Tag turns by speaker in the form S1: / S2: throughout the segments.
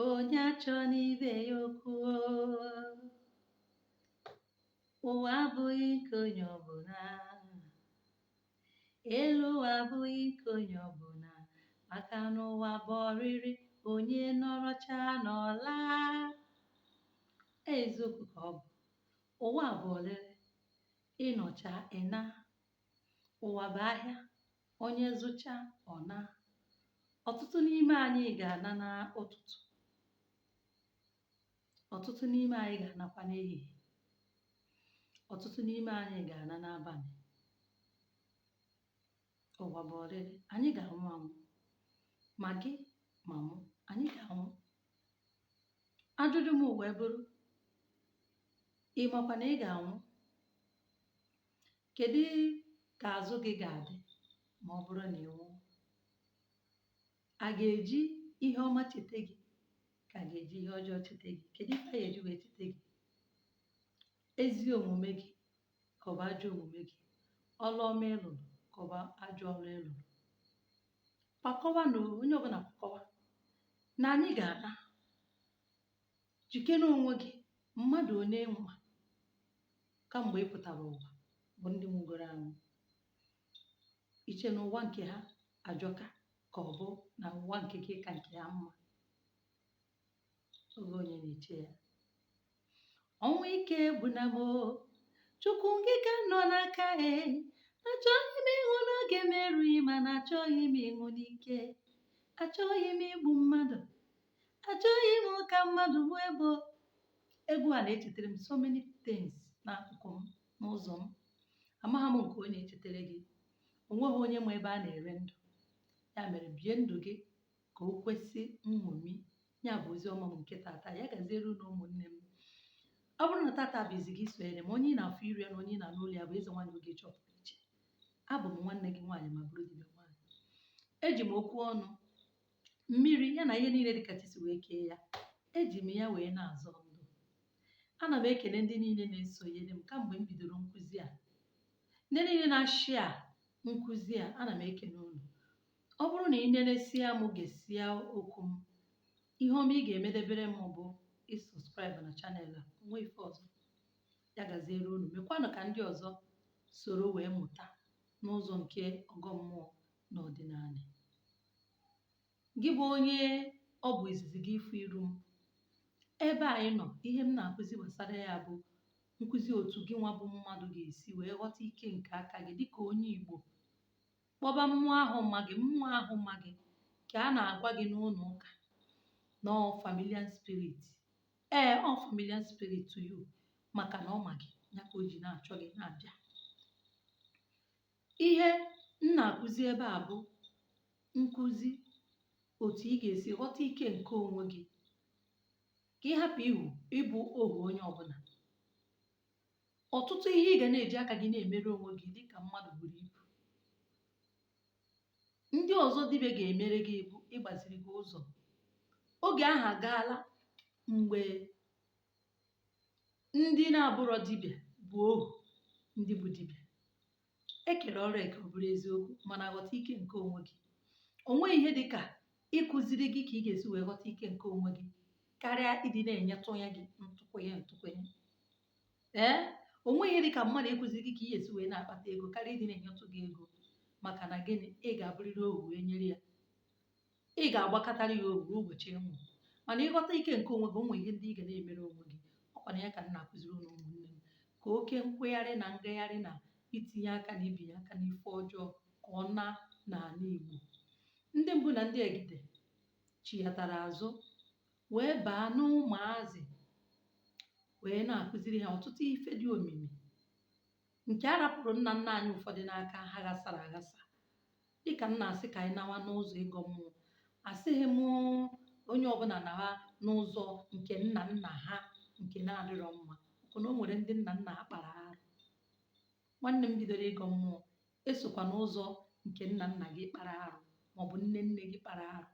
S1: Onye achọna ibe ya okwu o. Ụwa abụghị nke onye ọbụla. Elu ụwa abụghị nke onye ọbụla, maka na ụwa bụ ọrịrị, onye nọrọcha n'ọla. Eziokwu ka ọ bụ. Ụwa bụ ọrịrị, ịnọcha ịna. Ụwa bụ ahịa, onye zụcha ọ na. Ọtụtụ n'ime anyị ga-ana n'ụtụtụ, ọtụtụ n'ime anyị ga-anakwa n'ehihie, ọtụtụ n'ime anyị ga-ana n'abalị. Ụwa bụ ọrịrị, anyị ga-anwụ anwụ, ma gị ma mụ, anyị ga-anwụ. Ajụjụ m wee bụrụ, ị makwa na ị ga-anwụ? Kedu ka azụ gị ga-adị ma ọ bụrụ na ị nwụọ? A ga-eji ihe ọma cheta gị, ka a ga-eji ihe ọjọọ cheta gị? Kedu ife a ga-eji wee cheta gị? Ezi omume gị ka ọ bụ ajọ omume gị? Ọlụ ọma ị lụrụ ka ọ bụ ajọ ọlụ ị lụrụ? Kwakọwa na onye ọbụla kwakọwa na anyị ga-ana. Jikere onwe gị. Mmadụ one nwa kamgbe ị pụtara ụwa bụ ndị nwụgoro anwụ. Iche na ụwa nke ha ajọka, ka ọ bụ na ụwa nke gị ka nke ha mma? Oge onye na-eche ya. Ọnwụ ike egbuna m o, Chukwu gị ka nọ n'aka e. Achọghị m ịnwụ n'oge m erughị, mana achọghị m ịnwụ n'ike. Achọghị m igbu mmadụ, achọghị m ka mmadụ gbuo ebo. Egwu a na-echetara m so many things n'akụkụ m, n'ụzọ m. Amaghị m nke onye na-echetara gị. O nweghị onye ma ebe a na-ere ndụ. Ya mere, bie ndụ gị ka o kwesị nṅomi. Ya bụ ozi ọma m nke tata. Ya gaziere unu, ụmụnne m. Ọ bụrụ na tata bụ izi gị sonyere m, onye ị na-afụ iru ya na onye ị na-anụ olu ya bụ Eze Nwaanyị Ogechi ọpụrụ iche. Abụ m nwanne gị nwaanyị ma bụrụ dibịa nwaanyị. Eji m okwu ọnụ, mmiri ya na ihe niile dịka chi si wee kee ya, eji m ya wee na-azọ ndụ. Ana m ekele ndị niile na-esonyere m kamgbe m bidoro nkụzi a, ndị niile na-ashia nkụzi a, ana m ekele unu. Ọ bụrụ na ị nenesia m, gesia okwu m, ihe ọma ị ga-emedebere m bụ ị subscribe na channel a. Onwe ife ọzọ. Ya gaziere unu. Mekwanụ ka ndị ọzọ soro wee mụta n'ụzọ nke ọgọ mmụọ na ọdịnala. Gị bụ onye ọ bụ izizi gị ịfụ iru m ebe anyị nọ, ihe m na-akụzi gbasara ya bụ nkụzi otu gị nwa bụ mmadụ ga-esi wee ghọta ike nke aka gị dịka onye Igbo, kpọba mmụọ ahụ ma gị, mmụọ ahụ ma gị, ka a na-agwa gị n'ụlọ ụka na ọ familiar spirit. Ee, ọ familiar spirit to you, maka na ọ ma gị, ya ka o ji na-achọ gị na-abịa. Ihe m na-akụzi ebe a bụ nkụzi otu ị ga-esi ghọta ike nke onwe gị, ka ị hapụ ihu ịbụ ohu onye ọbụla. Ọtụtụ ihe ị ga na-eji aka gị na-emere onwe gị dịka mmadụ buru ibu. Ndị ọzọ dibịa ga-emere gị bụ ịgbaziri gị ụzọ. Oge ahụ agaala mgbe ndị na-abụrọ dibịa bụ ohu ndị bụ dibịa. Ekere ọrụ eke, ọ bụrụ eziokwu, mana ghọta ike nke onwe gị. O nweghị ihe dị ka ịkụziri gị ka ị ga-esi wee ghọta ike nke onwe gị karịa ịdị na-enyetụ ya gị ntụkwụnye ntụkwụnye. Ee, o nweghị ihe dị ka mmadụ ịkụziri gị ka ị ga-esi wee na-akpata ego karịa ịdị na-enyetụ gị ego. Maka na gịnị? Ị ga-abụrịrị ohu wee nyere ya, ị ga-agbakọtara ya ohu ruo ụbọchị ị nwụrụ. Mana ịghọta ike nke onwe gị, o nwere ihe ndị ị ga na-emere onwe gị. Ọkwa na ya ka m na-akụziri unu, ụmụnne m, ka oke nkwegharị na ngagharị na itinye aka na ibinye aka n'ife ọjọọ ka ọ na n'ala Igbo. Ndị mbụ na ndị egede chighatara azụ wee baa n'ụmụazị, wee na-akụziri ha ọtụtụ ife dị omimi nke a rapụrụ nna nna anyị ụfọdụ n'aka ha ghasara aghasa. Dịka m na-asị ka anyị nawa n'ụzọ ịgọ mmụọ, asịghị m onye ọbụla nawa n'ụzọ nke nna nna ha nke na-adịrọ mma, maka na o nwere ndị nna nna ha kpara arụ. Nwanne m bidoro ịgọ mmụọ, esokwa n'ụzọ nke nna nna gị kpara arụ maọbụ nne nne gị kpara arụ.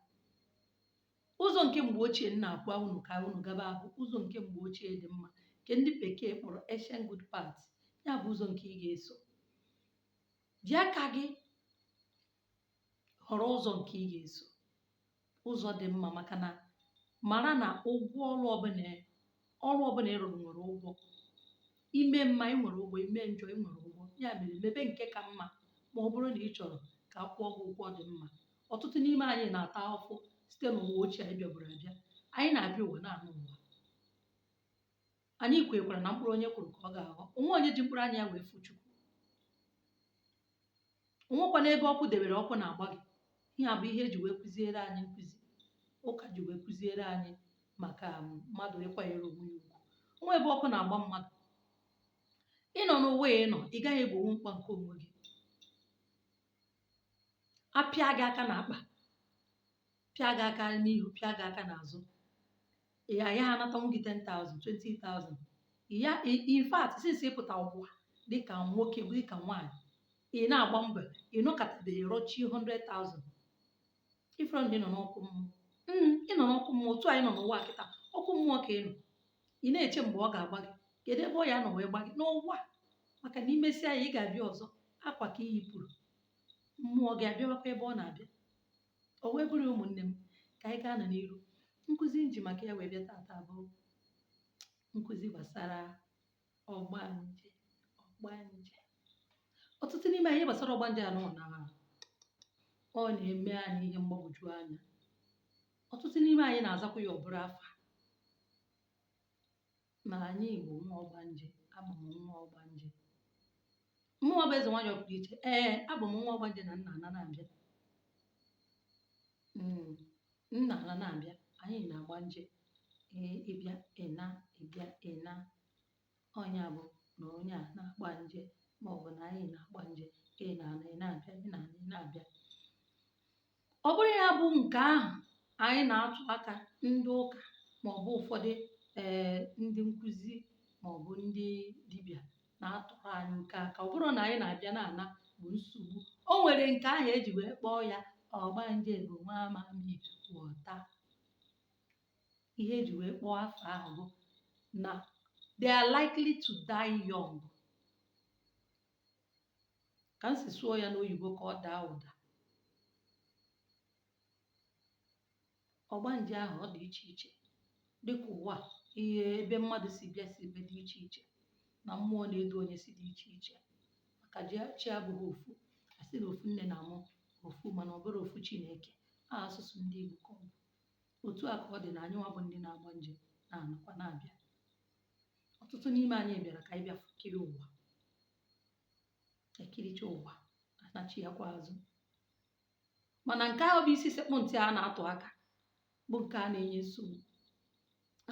S1: Ụzọ nke mgbe ochie m na-akwa unu ka unu gaba bụ ụzọ nke mgbe ochie dị mma, nke ndị bekee kpọrọ ancient good path. Ya bụ ụzọ nke ị ga-eso ji aka gị họrọ ụzọ nke ị ga-eso, ụzọ dị mma, maka na Mara na ụgwọ ọrụ ọbụla, ọrụ ọbụla ị rụrụ nwere ụgwọ. Ime mma, ị nwere ụgwọ. Ime njọ, ị nwere ụgwọ. Ya mere, mebe nke ka mma ma ọ bụrụ na ị chọrọ ka a kwụọ gị ụgwọ dị mma. Ọtụtụ n'ime anyị na-ata ahụhụ site n'ụwa ochie anyị bịaburu abịa. Anyị na-abịa ụwa, na-anụ ụwa. Anyị kwekwara na mkpụrụ onye kwuru ka ọ ga-aghọ. Onwe onye ji mkpụrụ anya ya wee fụ Chukwu. Onwekwana ebe ọkụ debere ọkụ na-agba gị. Ihe a bụ ihe eji wee kụziere anyị nkụzi ụka ji wee kụziere anyị maka mmadụ ịkwanyere onwe ya ugwu. Onwe ebe ọkụ na-agba mmadụ. Ịnọ n'ụwa ị nọ, ị gaghị egbonwu mkpa nke onwe gị. Apịa gị aka n'akpa, pịa gị aka n'ihu, pịa gị aka n'azụ, ya ya anatanwu gị 10,000, 20,000 ya. In fact, since ị pụta ụwa dịka nwoke, dịka nwaanyị, ị na-agba mbọ, ị nọkọtabeghị rọchi 100,000. Ifere na ị nọ n'ọkụ mmụọ. Ị nọ n'ọkụ mmụọ. Otu anyị nọ n'ụwa kịta, ọkụ mmụọ ka ị nọ. Ị na-eche mgbe ọ ga-agba gị. Kedu ebe ọ ya nọ wee gba gị n'ụwa? Maka na imesịa ya, ị ga-abịa ọzọ. Akwa ka ị yipụrụ, mmụọ gị abịawakwa ebe ọ na-abịa. O wee bụrụ, ụmụnne m, ka anyị gaa na n'iru. Nkụzi nji maka ya wee bịa tata bụ nkụzi gbasara ọgbanje. Ọgbanje, ọtụtụ n'ime anyị gbasara ọgbanje anọ na ọ na-eme anyị ihe mgbagwoju anya. Ọtụtụ n'ime anyị na-azakwa ya, ọ bụrụ afa ma anyị bụ nwa ọgbanje. Abụ m nwa ọgbanje. Mmụọ bụ eze nwanyị ọpụrụ iche. Ee, abụ m nwa ọgbanje na nna ana na-abịa. Nna ana na-abịa. Anyị na-agba nje. Ee, ịbịa ịna, ịbịa ịna, ọnya bụ na onye a na-agba nje, ma ọ bụ na anyị na-agba nje. Ị na-ana, ị na-abịa, ị na-ana, ị na-abịa. Ọ bụrụ ya bụ nke ahụ anyị na-atụ aka ndị ụka, ma ọ bụ ụfọdụ ndị nkụzi, ma ọ bụ ndị dibịa na-atụrụ anyị oke aka. Ọ bụrụ na anyị na-abịa na-ana bụ nsogbu. O nwere nke ahụ eji wee kpọọ ya ọgbanje bụ nwa amami ghọta. Ihe eji wee kpọọ afọ ahụ bụ na they are likely to die young. Ka m si sụọ ya n'oyibo ka ọ daa ụda. Ọgbanje ahụ, ọ dị iche iche, dịka ụwa, ihe ebe mmadụ si bịa si ebe dị iche iche, na mmụọ na-edu onye si dị iche iche, maka chi abụghị ofu. Asị na ofu nne na-amụ ofu, mana ọ bụrụ ofu Chineke. A asụsụ ndị Igbo ka ọ bụ. Otu a ka ọ dị na anyị nwa bụ ndị na-agba nje, na-anakwa na-abịa. Ọtụtụ n'ime anyị bịara ka anyị bịa kiri ụwa, ekiricha ụwa, anachi ya kwa azụ. Mana nke ahụ bụ isi sekpụ ntị a na-atụ aka, bụ nke a na-enye nsogbu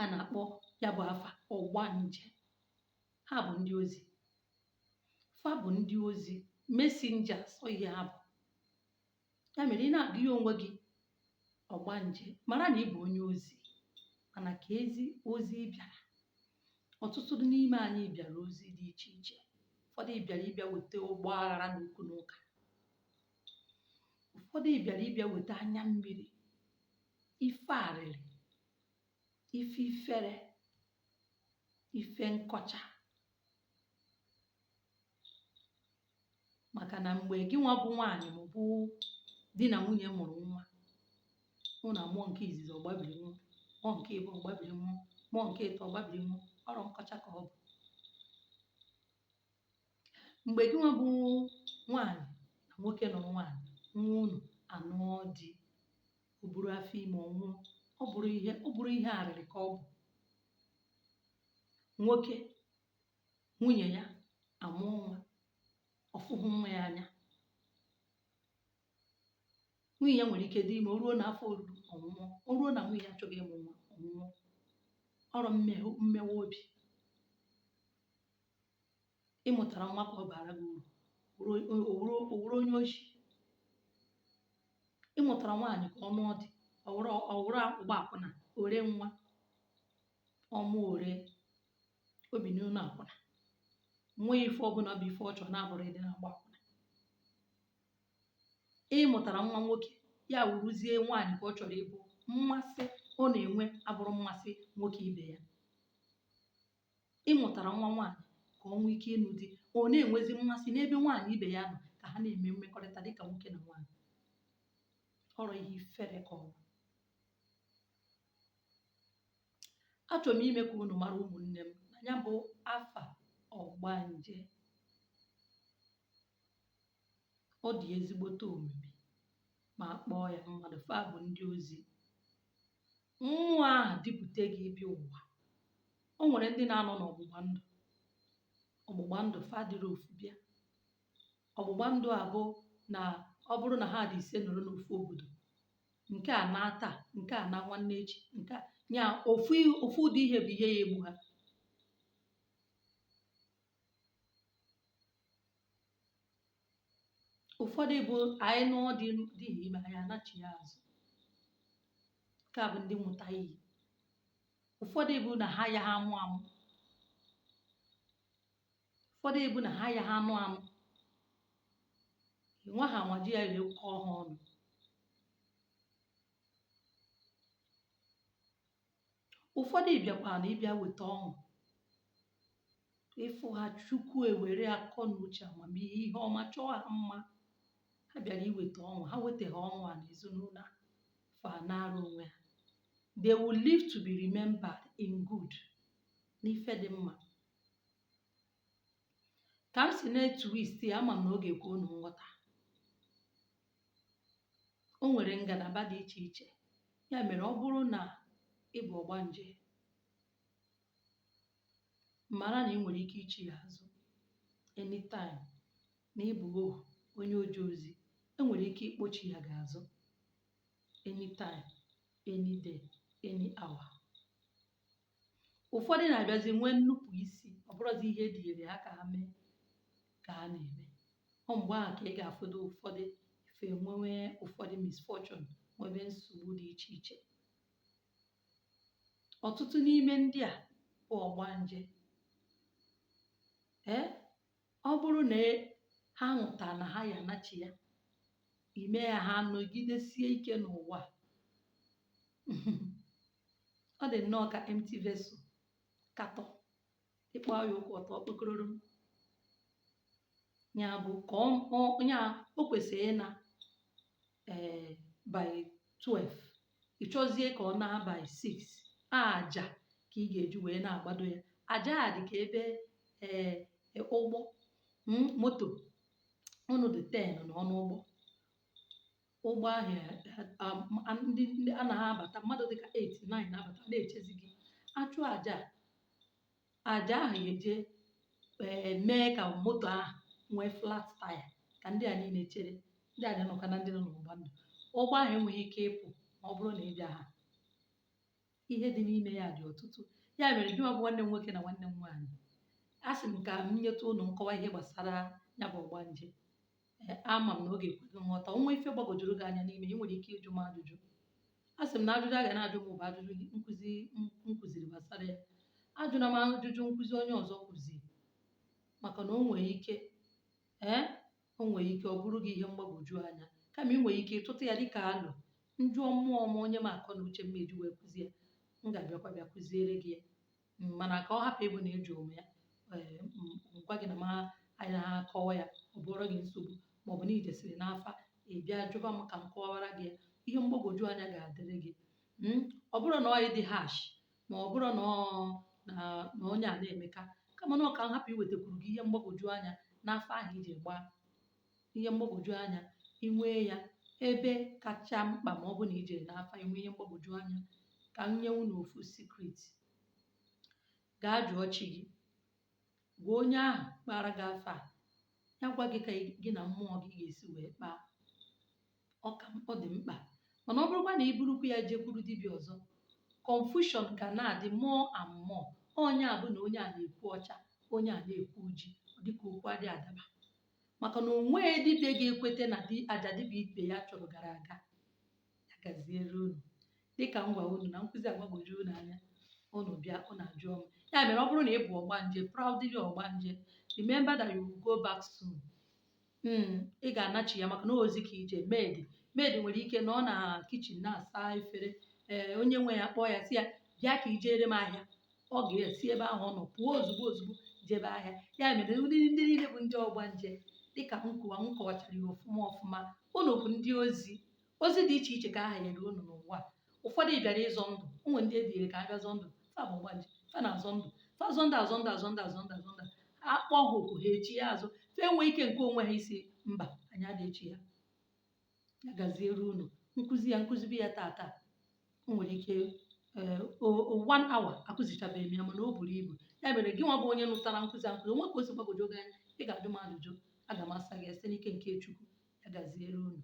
S1: a na-akpọ ya bụ afa ọgbanje. Ha bụ ndị ozi. Fa bụ ndị ozi, messengers. Ọ ihe ha bụ. Ya mere, ị na-agụ ya onwe gị ọgbanje, mara na ị bụ onye ozi. Mana ka ezi ozi ị bịara. Ọtụtụ n'ime anyị bịara ozi dị iche iche. Ụfọdụ bịara ịbịa weta ụgbọ aghara na okwu na ụka. Ụfọdụ bịara ịbịa weta anya mmiri, ife arịrị, ife ifere, ife nkọcha. Maka na mgbe gị nwa bụ nwaanyị ma ọ bụ di na nwunye mụrụ nwa, ụnụ amụọ nke izizi, ọgbabiri nwa. Mụọ nke ịbụ, ọgbabiri nwa. Mụọ nke ịtọ, ọgbabiri nwa. Ọrụ nkọcha ka ọ bụ. Mgbe gị nwa bụ nwaanyị na nwoke nụrụ nwaanyị, nwa unu anụọ di, o buru afọ ime, ọnwụọ, ọ bụrụ ihe, ọ bụrụ ihe arịrị ka ọ bụ. Nwoke nwunye ya amụọ nwa, ọfụhụ nwa ya anya. Nwunye ya nwere ike dị ime, o ruo n'afọ oruru, ọnwụọ. O ruo na nwunye ya achọghị ịmụ nwa, ọnwụọ. Ọrụ mmewe obi. Ịmụtara nwa ka ọ bara gị uru, o wuru onye oshi. Ịmụtara nwaanyị ka ọ nụọ di, ọ wụrụ ụgbọ akwụna, ore nwa ọmụ, ore obi n'ụlọ akwụna. Nwee ife ọbụla bụ ife ọ chọrọ na-abụrụ ịdị na-agba akwụna. Ịmụtara nwa nwoke, ya wuruzie nwaanyị ka ọ chọrọ ịbụ. Mmasị ọ na-enwe abụrụ mmasị nwoke ibe ya. Ịmụtara nwa nwaanyị ka ọ nwee ike ịnụ di, ọ na-enwezi mmasị n'ebe nwaanyị ibe ya nọ, ka ha na-eme mmekọrịta dịka nwoke na nwaanyị. Ọrụ ihe ifere ka ọ bụ. Achọrọ m ime ka unu mara, ụmụnne m, na ya bụ afa ọgbanje, ọ dị ezigbote omimi. Ma kpọọ ya mmadụ, fa bụ ndị ozi mmụọ ahụ dipụta gị ịbịa ụwa. O nwere ndị na-anọ n'ọgbụgba ndụ. Ọgbụgba ndụ fa dịrị ofu bịa. Ọgbụgba ndụ a bụ na ọ bụrụ na ha dị 5 nọrọ n'ofu obodo, nke a na taa, nke a na nwanne echi, nke a nya ofu ofu ụdị ihe bụ ihe ya egbu ha. Ụfọdụ bụ anyị nụọ dị dị ha ime, anyị anachi ya azụ. Nke a bụ ndị nwụta iyi. Ụfọdụ bụ na ha ya ha amụ amụ. Ụfọdụ bụ na ha ya ha anụ anụ. Nwa ha nwa ji ya wee kọọ ha ọnụ. Ụfọdụ bịakwa na ịbịa weta ọṅụ. Ịfụ ha, Chukwu ewere akọ na uche, amamihe, ihe ọma chọọ ha mma. Ha bịara iweta ọṅụ. Ha wetaghị ọṅụ a n'ezinụlọ a, fa nara onwe ha. They will live to be remembered in good, n'ife dị mma. Ka m si na-etwist ya, ama m na ọ ga-ekwe unu nghọta. O nwere ngalaba dị iche iche. Ya mere, ọ bụrụ na ị bụ ọgbanje, mara na ị nwere ike ichi ya azụ anytime, na ị bụ ohu onye oje ozi, enwere ike ikpochi ya gị azụ anytime, any day, any hour. Ụfọdụ na-abịazi nwee nnupụ isi, ọ bụrụzi ihe edinyere ha ka ha mee ka ha na-eme. Ọ mgbe ahụ ka ị ga-afụdo ụfọdụ ife nwewe, ụfọdụ misfortune, nwebe nsogbu dị iche iche. Ọtụtụ n'ime ndị a bụ ọgbanje, ee, ọ bụrụ na ha nwụta na ha ya anachi ya ime ya, ha nọgidesie ike n'ụwa, ọ dị nnọọ ka empty vessel katọ ịkpọ ya ụkwụ ọtọ okpokororo m. Ya bụ ka ya o kwesịrị ịna ee by 12, ị chọzie ka ọ na by 6. Aja ka ị ga-eji wee na-agbado ya. Aja a dị ka ebe ee ụgbọ moto unu dị 10 n'ọnụ ụgbọ. Ụgbọ ahụ, ndị anaghị abata, mmadụ dịka 8 9 na-abata na-echezi gị. Achụ aja, aja ahụ ga-eje ee mee ka moto ahụ nwee flat tire, ka ndị a niile chere. Ndị a ga-anọkwa na ndị nọ n'ụgbọ ndụ. Ụgbọ ahụ enweghị ike ịpụ ma ọ bụrụ na ị bịa ha. Ihe dị n'ime ya dị ọtụtụ. Ya mere, gị nwa bụ nwanne m nwoke na nwanne m nwaanyị, a sị m ka m nyetụ unu nkọwa ihe gbasara ya bụ ọgbanje. Ama m na ọ ga-ekwe gị nghọta. Onwe ife gbagwojuru gị anya n'ime, ị nwere ike ịjụ m ajụjụ. A sị m na ajụjụ a ga na-ajụ m bụ ajụjụ nkụzi m kụziri gbasara ya. Ajụna m ajụjụ nkụzi onye ọzọ kụziri, maka na o nwere ike ee o nwere ike ọ bụrụ gị ihe mgbagwoju anya. Kama ị nwere ike ịtụta ya dịka alụ njụọ mmụọ m, onye m akọ na uche m eji wee kụzie, m ga-abịakwa bịa kụziere gị ya. Mana ka ọ hapụ ịbụ na ịjụ m ya, ee, m gwa gị na m anyị na-akọwa ya, ọ bụrụ gị nsogbu, maọbụ na ijesiri n'afa, ị bịa jụba m ka m kọwara gị ya, ihe mgbagwoju anya ga-adịrị gị. Ọ bụrụ na ọ dị harsh, ma ọ bụrụ na ọ na onye a na-emeka, kama na ọ ka m hapụ iwetakwuru gị ihe mgbagwoju anya n'afọ ahụ iji gbaa ihe mgbagwoju anya inwee ya. Ebe kacha mkpa, ma ọ bụ na ijere n'afa inwe ihe mgbagwoju anya, ka m nye unu ofu secret. Gaa jụọ chi gị, gwa onye ahụ kpara gị afa a, ya gwa gị ka gị na mmụọ gị ga-esi wee kpaa. Ọ ka ọ dị mkpa. Mana ọ bụrụkwa na i burukwu ya jekwuru dibịa ọzọ, confusion ga na-adị more and more. Onye a bụ na onye a na-ekwu ọcha, onye a na-ekwu oji, ọ dịka okwu adịghị adaba, maka na onweghị dibịa ga-ekwete na di aja dibịa ibe ya chọrọ gara aga. Ya gaziere unu. Dịka m gwa unu na nkụzi agbagwoju unu anya, unu bịa unu ajụọ m. Ya mere, ọ bụrụ na ị bụ ọgbanje, proudly ọgbanje, remember that you will go back soon. Ị ga-anachi ya, maka na ozi ka ije. Maid nwere ike nọ na kitchen na-asa efere, ee, onye nwe ya kpọọ ya, sị ya bịa ka ijere m ahịa, ọ ga-esi ebe ahụ ọ nọ pụọ ozugbo ozugbo jebe ahịa. Ya mere, ndị niile bụ ndị ọgbanje, dịka nkụwa m kọwachara ya ọfụma ọfụma, unu bụ ndị ozi. Ozi dị iche iche ka aha nyere unu n'ụwa. Ụfọdụ bịara ịzọ ndụ, ụmụ ndị edinyere ka ha bịa zọọ ndụ. Fa bụ ọgbanje, fa na-azọ ndụ, fa azọ ndụ, azọ ndụ, azọ ndụ, azọ ndụ, azọ ndụ. Akpọ ha oku, ha echi ya azụ. Fa enwe ike nke onwe ha isi mba anyị adị echi ya. Ya gaziere unu. Nkụzi ya, nkụzibi ya tata, o nwere ike one hour akụzichabeghị m ya, mana o buru ibu. Ya mere, gị nwa bụ onye nụtara nkụzi a, nkụzi onwe ka o si gbagwoju gị anya, ị ga-ajụ m ajụjụ, aga m asa gị site n'ike nke Chukwu. Ya gaziere unu.